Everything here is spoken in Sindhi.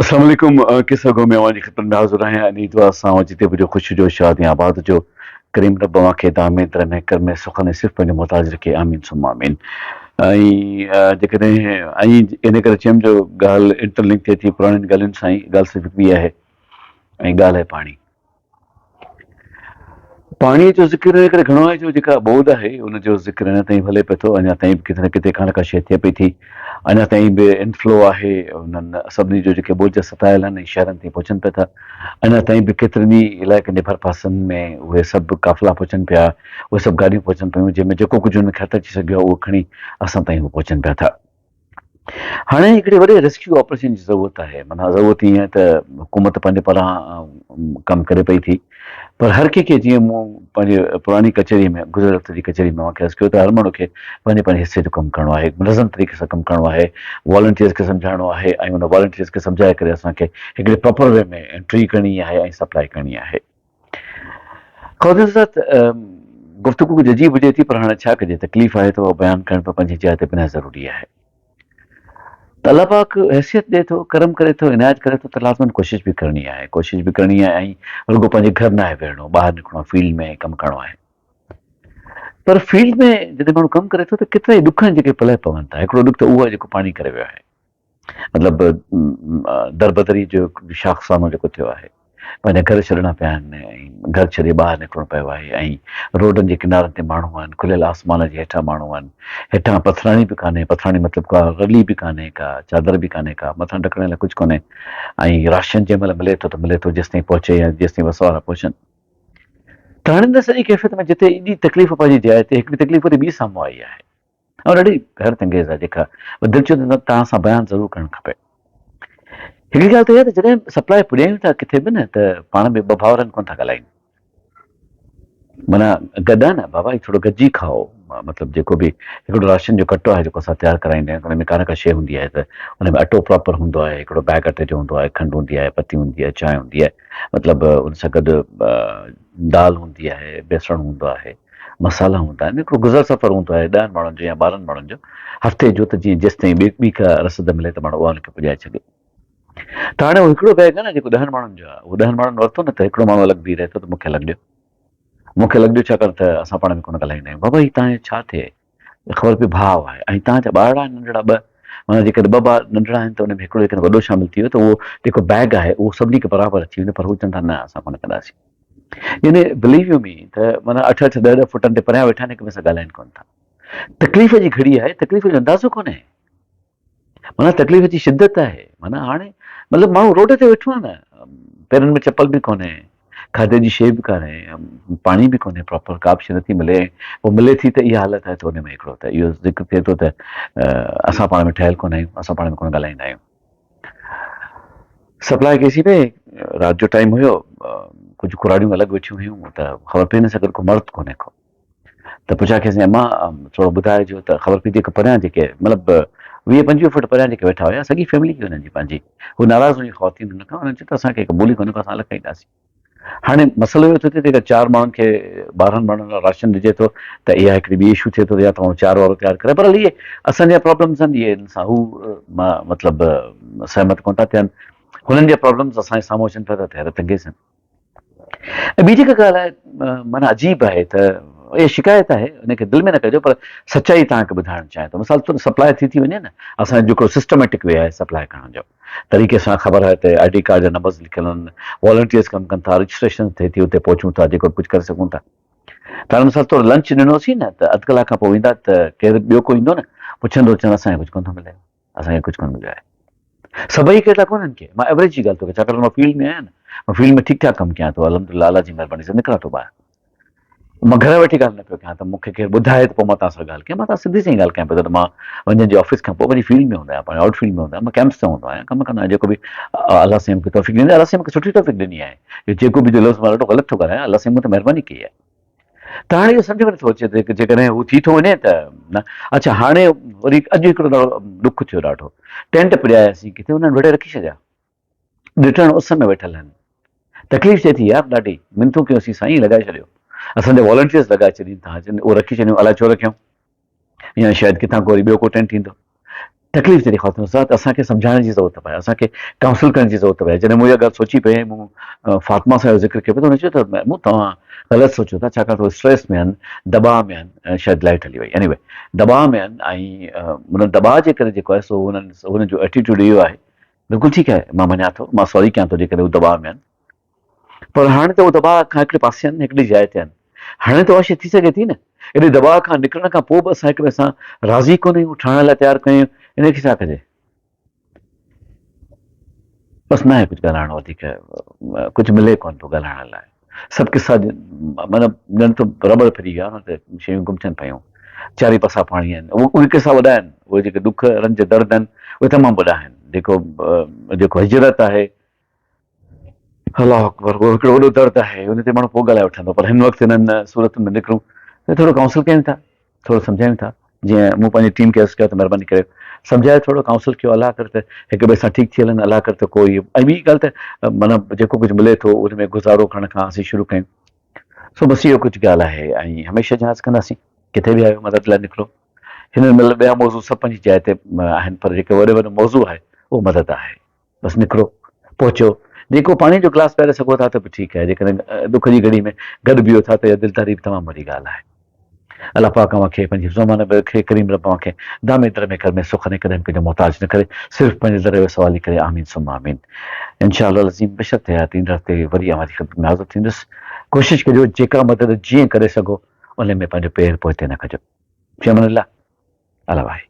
السلام عليڪم قصه گو ۾ اوهان جي خدمت ۾ حاضر آهيان انهي دعا سان اوهان جتي به هجو خوش هجو شاد ۽ آباد هجو ڪريم رب اوهان کي دامي در ۾ ڪرم ۾ سخن ۽ صرف پنهنجو محتاج رکي آمين ثم آمين ۽ جيڪڏهن ۽ ان ڪري چيم جو ڳالهه انٽر لنڪ ٿئي ٿي پراڻين ڳالهين سان ئي ڳالهه صرف هڪڙي آهي ۽ ڳالهه آهي پاڻي پاڻيء جو ذڪر ان ڪري گهڻو آهي جو جيڪا ٻوڏ آهي ان جو ذڪر اڃا تائين به هلي پئي ٿو اڃا تائين به ڪٿي نه ڪٿي ڪا نه ڪا شيء ٿئي پئي ٿي اڃا تائين به انفلو آهي انهن سڀني جو جيڪي ٻوڏ جا ستايل آهن ۽ شهرن تائين پهچن پيا ٿا اڃا تائين به ڪيترن ئي علائقن جي ڀرپاسن ۾ اهي سڀ قافلا پهچن پيا اهي سڀ گاڏيون پهچن پيون جنهن ۾ جيڪو ڪجهه انهن کي هٿ اچي سگهيو آهي اهو کڻي اسان تائين هو پهچن پيا ٿا. هاڻي هڪڙي وڏي ريسڪيو آپريشن جي ضرورت آهي معنيٰ ضرورت ائين آهي ته حڪومت پنهنجي پاران ڪم ڪري پئي ٿي پر هر ڪنهن کي جيئن مون پنهنجي پراڻي ڪچهري ۾ گذريل هفتي جي ڪچهري ۾ اوهان کي عرض ڪيو ته هر ماڻهو کي پنهنجي پنهنجي حصي جو ڪم ڪرڻو آهي منظم طريقي سان ڪم ڪرڻو آهي والنٽيئرز کي سمجهائڻو آهي ۽ ان والنٽيئرز کي سمجهائي ڪري اسان کي هڪڙي پراپر وي ۾ انٽري ڪرڻي آهي ۽ سپلائي ڪرڻي آهي. خواتين حضرات گفتگو ڪجهه عجيب هجي ٿي پر هاڻي ڇا ڪجي تڪليف آهي ته اها بيان ڪرڻ به پنهنجي جاء تي بنهه ضروري آهي ته الله پاڪ حيثيت ڏئي ٿو ڪرم ڪري ٿو عنايت ڪري ٿو ته لازمن ڪوشش به ڪرڻي آهي ڪوشش به ڪرڻي آهي ۽ رڳو پنهنجي گهر ناهي ويهڻو ٻاهر نڪرڻو آهي فيلڊ ۾ ڪم ڪرڻو آهي پر فيلڊ ۾ جڏهن ماڻهو ڪم ڪري ٿو ته ڪيترا ئي ڏک آهن جيڪي پلئه پون ٿا هڪڙو ڏک ته اهو آهي جيڪو پاڻي ڪري ويو آهي مطلب دربدري جو شاخسانو جيڪو ٿيو آهي، پنهنجا گهر ڇڏڻا پيا آهن ۽ گهر ڇڏي ٻاهر نڪرڻو پيو آهي ۽ روڊن جي ڪنارن تي ماڻهو آهن، کليل آسمان جي هيٺان ماڻهو آهن، هيٺان پٿراڻي به ڪانهي، پٿراڻي مطلب ڪا رلي به ڪانهي، ڪا چادر به ڪانهي ڪا، مٿان ڍڪڻ لاء ڪجهه ڪونهي ۽ راشن جنهن مهل ملي ٿو ته ملي ٿو جيستائين پهچي يا جيستائين وس وارا پهچن. ته هاڻي ان سڄي ڪيفيت ۾ جتي ايڏي تڪليف پنهنجي جاء تي هڪڙي تڪليف وري ٻي سامهون آئي آهي. ۽ ڏاڍي حيرت انگيز آهي جيڪا دل چوي ٿو ته توهان سان بيان ضرور ڪرڻ کپي. هڪڙي ڳالهه ته اها ته جڏهن سپلاء پڄايون ٿا ڪٿي به نه ته پاڻ ۾ ٻه ڀائرن ڪونه ٿا ڳالهائين. معنيٰ گڏ آهي نه بابا هي ٿورو گڏجي کائو مطلب جيڪو به هڪڙو راشن جو ڪٽو آهي جيڪو اسان تيار ڪرائيندا آهيون ان ۾ ڪا نه ڪا شيء هوندي آهي ته ان ۾ اٽو پراپر هوندو آهي هڪڙو بيگ اٽي جو هوندو آهي کنڊ هوندي آهي پتي هوندي آهي چانهه هوندي آهي مطلب ان سان گڏ دال هوندي آهي بيسڻ هوندو آهي مصالحا هوندا آهن، هڪڙو گذر سفر هوندو آهي ڏهن ماڻهن جو يا 12 ماڻهن جو هفتي جو ته جيئن جيستائين ٻي ٻي ڪا رسد ملي ته ماڻهو اها ان کي پڄائي ڇڏي. ته هاڻي اهو هڪڙو بيگ آهي نه جيڪو ڏهن ماڻهن جو آهي، اهو ڏهن ماڻهن ورتو نه ته هڪڙو ماڻهو الڳ بيهي رهي ٿو ته مون کي الڳ ڏيو. مون کي الڳ ڏيو ڇاڪاڻ ته اسان پاڻ ۾ ڪونه ڳالهائيندا آهيون. بابا هي توهان جو ڇا ٿئي؟ خبر پئي ڀاء آهي ۽ توهان جا ٻارڙا آهن ننڍڙا ٻه معنيٰ جيڪڏهن ٻه ٻار ننڍڙا آهن ته ان ۾ هڪڙو جيڪڏهن وڏو شامل ٿي ويو ته اهو جيڪو بيگ آهي اهو سڀني کي برابر اچي ويندو پر هو چون ٿا نه اسان ڪونه ڪنداسين. يعني بليو يو مي ته معنيٰ اٺ اٺ ڏهه ڏهه فٽن تي پريان ويٺا آهن هڪ ٻئي سان ڳالهائين ڪونه ٿا. تڪليف جي گهڙي آهي تڪليف جو اندازو ڪونهي معنيٰ تڪليف جي شدت آهي معنيٰ هاڻي مطلب ماڻهو روڊ تي ويٺو آهي نه پيرن ۾ چپل به ڪونهي کاڌي جي شيء به ڪانهي پاڻي به ڪونهي پراپر ڪا به شيء نٿي ملي پوء ملي ٿي ته اها حالت آهي ته ان ۾ هڪڙو ته اهو ذڪر ٿئي ٿو ته اسان پاڻ ۾ ٺهيل ڪونه آهيون اسان پاڻ ۾ ڪونه ڳالهائيندا آهيون سپلاء ڪئي سين پئي رات جو ٽائيم هيو ڪجهه ڪراڙيون الڳ ويٺيون هيون ته خبر پئي نه سگهن ڪو مرد ڪونهي ڪو ته پڇا ڪيسين اما ٿورو ٻڌائجو ته خبر پئي جيڪي پريان جيڪي مطلب 20 25 فوٽ پريان جيڪي ويٺا هيا سڄي فيملي هئي انهن جي پنهنجي هو ناراض هئي خواتين هن کان انهن چيو ته اسان کي قبول ئي ڪونهي ڪو اسان الڳ کائينداسين هاڻي مسئلو اهو ٿو ٿئي ته چار ماڻهن کي 12 ماڻهن لاء راشن ڏجي ٿو ته اها هڪڙي ٻي اشو ٿئي ٿو يا ته ماڻهو چار وارو تيار ڪري پر اهي اسان جا پرابلمس آهن اهي ان سان هو مطلب سهمت ڪونه ٿا ٿين هنن جا پرابلمس اسان جي سامهون اچن پيا ته حيرت انگيز آهن ۽ ٻي جيڪا ڳالهه آهي معنيٰ عجيب آهي ته اها شڪايت آهي ان کي دل ۾ نه ڪجو پر سچائي توهان کي ٻڌائڻ چاهيان ٿو مثال طور سپلاء ٿي ٿي وڃي نه اسان جو جيڪو سسٽميٽڪ وي آهي سپلاء ڪرڻ جو طريقي سان خبر آهي ته I D card جا نمبرز لکيل آهن والنٽيئرز ڪم ڪن ٿا رجسٽريشن ٿئي ٿي اتي پهچون ٿا جيڪو ڪجهه ڪري سگهون ٿا ته هاڻي مثال طور لنچ ڏنوسين نه ته اڌ ڪلاڪ کان پوء ويندا ته ڪير ٻيو ڪو ايندو نه پڇندو چوندو اسان کي ڪجهه ڪونه ٿو ملي اسان کي ڪجهه ڪونه مليو آهي. سڀئي اڪيلا ڪونهن ڪي، مان ايوريج جي ڳالهه ٿو ڪيان ڇاڪاڻ ته مان فيلڊ ۾ آهيان نه، مان فيلڊ ۾ ٺيڪ ٺاڪ ڪم ڪيان ٿو الحمدلله الله جي مهرباني سان نڪران ٿو ٻاهر. مان گهر ويٺي ڳالهه نه پيو ڪيان ته مون کي ڪير ٻڌائي ته پوء مان توهان سان ڳالهه ڪيان، مان توهان سڌي سنئين ڳالهه ڪيان پيو ته مان وڃن جي آفيس کان پوء وري فيلڊ ۾ هوندو آهيان، پنهنجي آئوٽ فيلڊ ۾ هوندو آهيان، مان ڪيمپس تي هوندو آهيان، ڪم ڪندو آهيان جيڪو به الله سائين مون کي توفيق ڏني، الله سائين مون کي سٺي توفيق ڏني آهي جو جيڪو به جو لفظ مان ڏاڍو غلط ٿو ڳالهايان الله سائين مون تي مهرباني ڪئي آهي. ته هاڻي اهو سمجهه ۾ نٿو اچي ته جيڪڏهن هو ٿي ٿو وڃي ته نه اڇا هاڻي وري اڄ هڪڙو ڏاڍو ڏک ٿيو ڏاڍو ٽينٽ پڄاياسين ڪٿي انهن وڙهي رکي ڇڏيا ڏٽڻ اس ۾ ويٺل آهن تڪليف ٿئي ٿي يار ڏاڍي منٿون ڪيوسين سائين لڳائي ڇڏيو اسان جا والنٽيئرز لڳائي ڇڏين ٿا اهو رکي ڇڏيون الائي ڇو رکيون يا شايد ڪٿان ڪو وري ٻيو ڪو ٽينٽ ايندو. تڪليف جڏهن خواتين سان ته اسان کي سمجهائڻ جي ضرورت پئي، اسان کي ڪائونسل ڪرڻ جي ضرورت پئي. جڏهن مون اها ڳالهه سوچي پئي ۽ مون فاطمه سان اهو ذڪر ڪيو پئي ته هن چيو ته مون توهان غلط سوچيو ٿا، ڇاڪاڻ ته هو اسٽريس ۾ آهن، دٻاء ۾ آهن، شايد لائٽ هلي وئي، ايني وي دٻاء ۾ آهن ۽ انهن دٻاء جي ڪري جيڪو آهي سو انهن انهن جو ايٽيٽيوڊ اهو آهي. بلڪل ٺيڪ آهي، مان مڃان ٿو، مان سوري ڪيان ٿو جيڪڏهن هو دٻاء ۾ آهن، پر هاڻي ته اهو دٻاء کان هڪڙي پاسي آهن، هڪڙي جاء تي آهن، هاڻي ته اها شيء ٿي سگهي ٿي نه. ايڏي دٻاء کان نڪرڻ کان پوء به اسان هڪ ٻئي سان راضي ڪونه آهيون، ٺهڻ لاء تيار ڪونه آهيون، ان کي ڇا ڪجي؟ بس ناهي ڪجهه ڳالهائڻو وڌيڪ، ڪجهه ملي ڪونه ٿو ڳالهائڻ لاء. سڀ قصا معنيٰ ڄڻ ته رٻڙ ڦري ويا نه ته شيون گم ٿين پيون، چارئي پاسا پاڻي آهن. اهي قصا وڏا آهن، اهي جيڪي ڏک، رنج، درد آهن، اهي تمام وڏا آهن. جيڪو جيڪو هجرت آهي، الله اڪبر اهو هڪڙو وڏو درد آهي ان تي ماڻهو پوء ڳالهائي وٺندو پر هن وقت هنن صورتن ۾ نڪرون ته ٿورو ڪائونسل ڪيون ٿا ٿورو سمجهايون ٿا جيئن مون پنهنجي ٽيم کي عرض ڪيو ته مهرباني ڪري سمجهايو ٿورو ڪائونسل ڪيو الله ڪري ته هڪ ٻئي سان ٺيڪ ٿي هلن الله ڪري ته ڪوئي ۽ ٻي ڳالهه ته معنيٰ جيڪو ڪجهه ملي ٿو ان ۾ گذارو ڪرڻ کان اسين شروع ڪيون سو بس اهو ڪجهه ڳالهه آهي ۽ هميشه جهاز ڪنداسين ڪٿي به آهيو مدد لاء نڪرو هن مهل ٻيا موضوع سڀ پنهنجي جاء تي آهن پر جيڪو وڏو وڏو موضوع آهي اهو مدد آهي بس نڪرو، پهچو، جي ڪو پاڻي جو گلاس پياري سگهو ٿا ته به ٺيڪ آهي، جيڪڏهن ڏک جي گهڙي ۾ گڏ بيهو ٿا ته اها دلداري به تمام وڏي ڳالهه آهي. الله پاڪ اوهان کي پنهنجي حفظ و امان ۾ رکي، ڪريم رب اوهان کي دامي در ۾ ڪر ۾ سخن ۽ ڪڏهن به ڪنهن جو محتاج نه ڪري، صرف پنهنجي در جو سوالي ڪري، آمين ثم آمين. انشاء الله العظيم بشرط حيات ايندڙ هفتي وري اوهان جي خدمت ۾ حاضر ٿيندس. ڪوشش ڪجو جيڪا مدد جيئن ڪري سگهو ان ۾ پنهنجو پير پوئتي نه ڪجو. في امان الله. الله واهي.